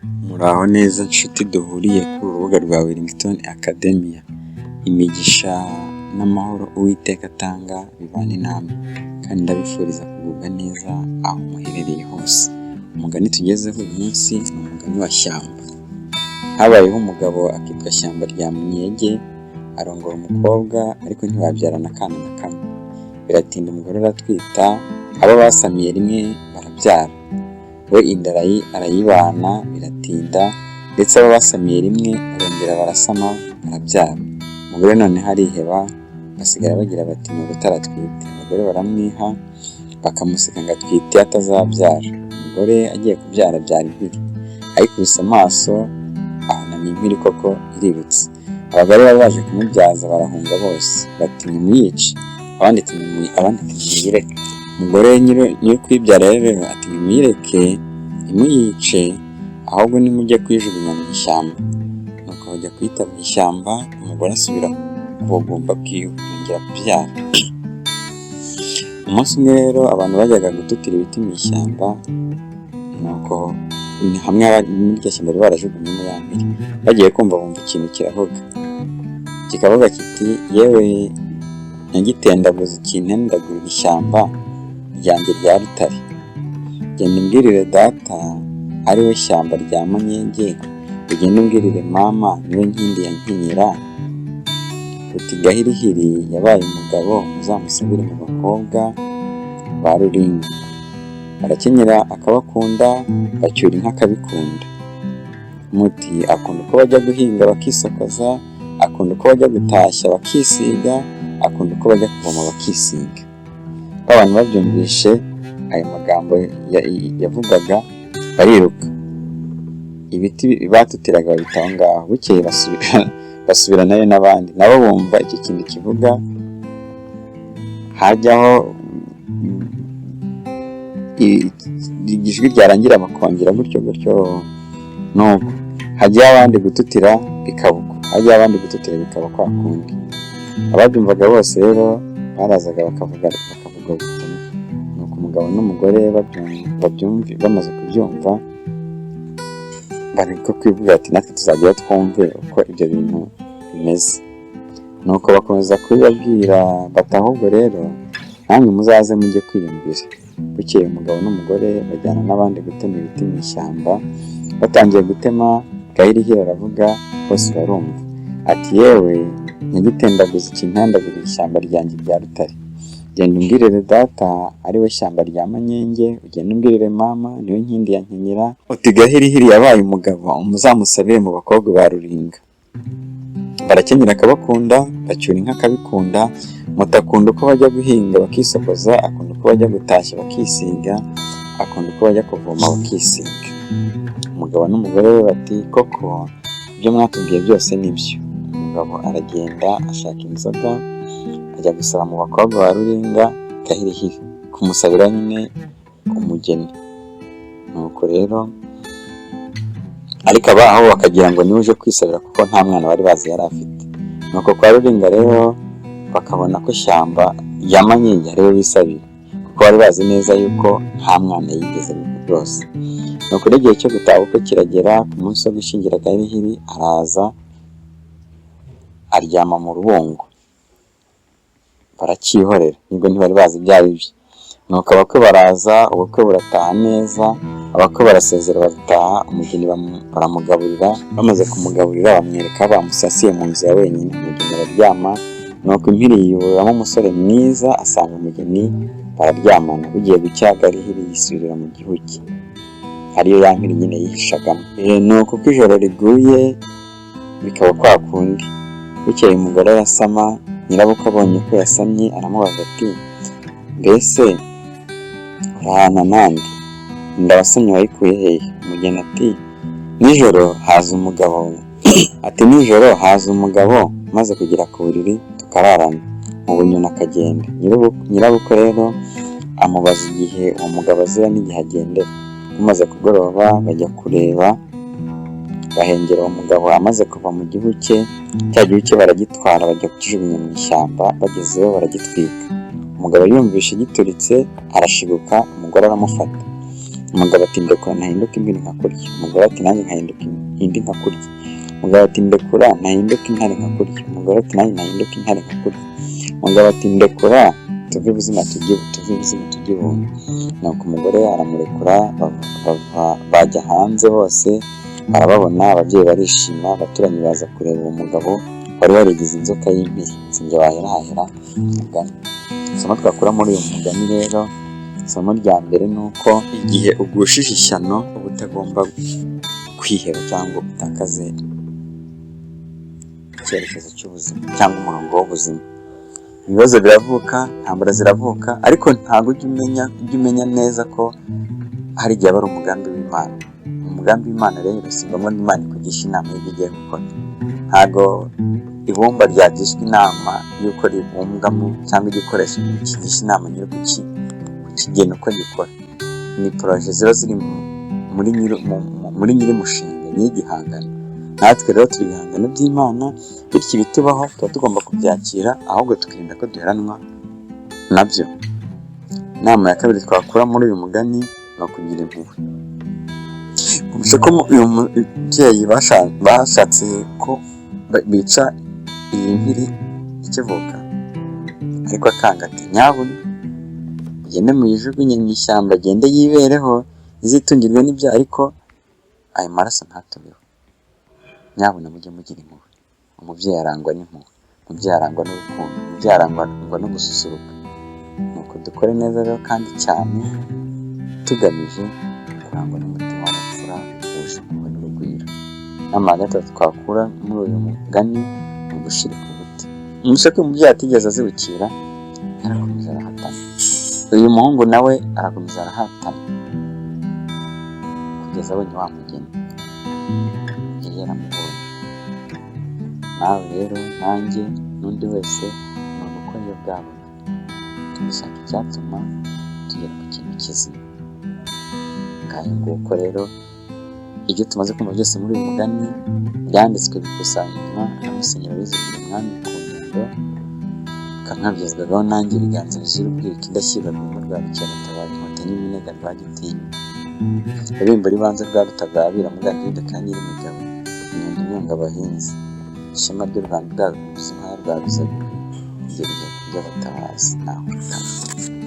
Muraho neza nshuti duhuriye ku rubuga rwa Wellington Academia, imigisha n'amahoro Uwiteka atanga bibane namwe, kandi ndabifuriza kugubwa neza aho muherereye hose. Umugani tugezeho uyu munsi ni umugani wa Shyamba. Habayeho umugabo akitwa Shyamba rya Munyege, arongora umukobwa ariko ntibabyarana akana na kamwe. Biratinda umugore aratwita, abo basamiye rimwe barabyara, we inda arayibana biratinda, ndetse abo basamiye rimwe barongera barasama barabyara. Umugore noneho ariheba, basigara bagira bati ni urutare atwite. Abagore baramwiha, bakamuseka ngo atwite atazabyara. Umugore agiye kubyara abyara impiri, ayikubise amaso abona ni impiri koko irirutse. Abagore bari baje kumubyaza barahunga bose, bati nimuyice, abandi ati nimuyireke. Umugore nyiri kuyibyara rero ati nimuyireke, ntimuyice, ahubwo nimujye kuyijugunya mu ishyamba. Nuko bajya kuyita mu ishyamba, umugore asubira ku bugumba bwiwe, yongera kubyara. Umunsi umwe rero abantu bajyaga gututira ibiti mu ishyamba, nuko hamwe muri iryo shyamba bari barajugunyemo ya mpiri, bagiye kumva bumva ikintu kiravuga, kikavuga kiti yewe nyagitendaguzi kintendagurira ishyamba ryanjye rya Rutare, genda umbwirire data ari we shyamba rya Manyege, ugende umbwirire mama niwe nkindi ya Nkenyera, uti Gahirihiri yabaye umugabo muzamusabire mu bakobwa ba Ruringa. Barakenyera akabakunda, bacyura inka akabikunda. Muti akunda uko bajya guhinga bakisokoza, akunda uko bajya gutashya bakisiga, akunda uko bajya kuvoma bakisiga. Ba bantu babyumvishe ayo magambo yavugaga bariruka, ibiti batutiraga babita aho ngaho. Bukeye basubiranayo n'abandi, nabo bumva icyo kintu kivuga, hajyaho ijwi ryarangira bakongera gutyo gutyo, nuko hajyaho abandi gututira bikaba uko, hajyaho abandi gututira bikaba kwa kundi. Ababyumvaga bose rero barazaga bakavuga ubutumwa. Nuko umugabo n'umugore bamaze kubyumva bari ko kwivuga ati natwe tuzajyayo twumve uko ibyo bintu bimeze. Nuko bakomeza kubibabwira bati ahubwo rero namwe muzaze mujye kwiyumvira. Bukeye umugabo n'umugore bajyana n'abandi gutema ibiti mu ishyamba, batangiye gutema Gahirihiri aravuga bose barumva, ati yewe nyagitendaguzi kintandagurira ishyamba ryanjye rya Rutare, genda umbwirire data ari we shyamba rya Manyenge, ugende umbwirire mama niwe nkindi ya Nkenyera, uti Gahirihiri yabaye umugabo muzamusabire mu bakobwa ba Ruringa. Barakenyera akabakunda, bacyura inka akabikunda, muti akunda uko bajya guhinga bakisokoza, akunda uko bajya gutashya bakisiga, akunda uko bajya kuvoma bakisiga. Umugabo n'umugore we bati koko ibyo mwatubwiye byose ni byo. Umugabo aragenda ashaka inzoga, ajya gusaba mu bakobwa ba Ruringa Gahirihiri, kumusabira nyine umugeni. Nuko rero ariko abaho bakagira ngo niwe uje kwisabira kuko nta mwana bari bazi yari afite. Nuko kwa Ruringa rero bakabona ko Shyamba rya Manyenge ariwe wisabira, kuko bari bazi neza yuko nta mwana yigeze rwose. Nuko rero igihe cyo gutaha ubukwe kiragera, ku munsi wo gushyingira Gahirihiri araza aryama mu rubungo, baracyihorera nubwo ntibari bazi ibyo ari byo. Nuko abakwe baraza, ubukwe burataha neza, abakwe barasezera barataha, umugeni baramugaburira, bamaze kumugaburira bamwereka aho bamusasiye mu nzu ya wenyine, umugeni araryama, nuko impiri yiyuburamo umusore mwiza asanga umugeni bararyamana, bugiye gucya Gahirihiri yisubirira mu gihugu, ariyo ya mpiri nyine yihishagamo. Nuko uko ijoro riguye bikaba kwa kundi, bukeye umugore arasama, nyirabukwe abonye ko yasamye aramubaza ati mbese urahana nande? Inda wasamye wayikuye hehe? Umugeni ati nijoro haza umugabo, ati nijoro haza umugabo maze kugera ku buriri tukararana, mu bunyoni akagenda. Nyirabukwe rero amubaza igihe uwo mugabo azira n'igihe agendera. Bumaze kugoroba bajya kureba, bahengera uwo mugabo amaze kuva mu gihu cye, cya gihu cye baragitwara bajya kukijugunya mu ishyamba, bagezeyo baragitwika. Umugabo yumvishe gituritse arashiguka, umugore aramufata. Umugabo ati: "Ndekura ntahinduka impiri nkakurya." Umugore ati: "Nanjye nkahinduka indi nkakurya." Umugabo ati: "Ndekura ntahinduka intare nkakurya." Umugore ati: "Nanjye ntahinduka intare nkakurya." Umugabo ati: "Ndekura tuve ibuzima tujye, tuve ibuzima tujye ibuntu." Nuko umugore aramurekura, bava bajya hanze, bose barababona, ababyeyi barishima, abaturanyi baza kureba uwo mugabo wari warigize inzoka y'impiri. Sinjye wahera hahera umugani. Isomo twakura muri uyu mugani rero, isomo rya mbere ni uko igihe ugushije ishyano uba utagomba kwiheba cyangwa utakaze icyerekezo cy'ubuzima cyangwa umurongo w'ubuzima. Ibibazo biravuka, intambara ziravuka, ariko ntabwo ujya umenya neza ko hari igihe aba ari umugambi w'Imana. Umugambi w'Imana rero si ngombwa ngo Imana ikugishe inama y'ibyo ugiye gukora. Ntabwo ibumba ryagishwa inama y'uko ribumbwamo, cyangwa igikoresho kigisha inama nyiri kukigena uko gikora. Ni projet ziba ziri muri nyiri mushinga, nyiri igihangano. Natwe rero turi ibihangano by'Imana, bityo ibitubaho tuba tugomba kubyakira, ahubwo tukirinda ko duheranwa nabyo. Inama ya kabiri twakura muri uyu mugani ni ukugira impuhwe. Mwumvise ko uyu mubyeyi bashatse ko bica iyi mpiri ikivuka, ariko akanga ati: "Nyabuna mugende muyijugunye mu ishyamba, agende yibereho, izitungirwe n'ibyo, ariko ayo maraso ntatubeho. Nyabuna mujye mugira impuhwe." Umubyeyi arangwa n'impuhwe, umubyeyi arangwa n'urukundo, umubyeyi arangwa no gususuruka. Nuko dukore neza rero kandi cyane, tugamije kurangwa n'umutima w'ubupfura wuje impuhwe n'urugwiro. Inama ya gatatu twakura muri uyu mugani ni ugushirika ubute. Mwumvise ko uyu mubyeyi atigeze azibukira, yarakomeje arahatana. Uyu muhungu nawe arakomeza arahatana kugeza abonye wa mugeni yari yaramubonye. Nawe rero, nanjye, n'undi wese, ni ugukora iyo bwabaga tugashaka icyatuma tugera ku kintu kizima. Ngayo nguko rero ibyo tumaze kumva byose muri uyu mugani byanditswe bikusanywa na Musenyeri Aloys Bigirumwami ku Nyundo, bikaba mwabigezwagaho nanjye Ibiganza bizira ubwiko, Indashyikirwa rwa Rukeragutabara, Inkotanyi y'iminega Rwagitinywa, Rubimbo ribanza rwa Rutagabira, Mugandinda ka Nyirimigabo, Inyundo inyonga abahinzi, ishema ry'u Rwanda, Rwabizi inka rwa Ruzabigwi, ibyo bihe by'abatabazi. Naho utaha.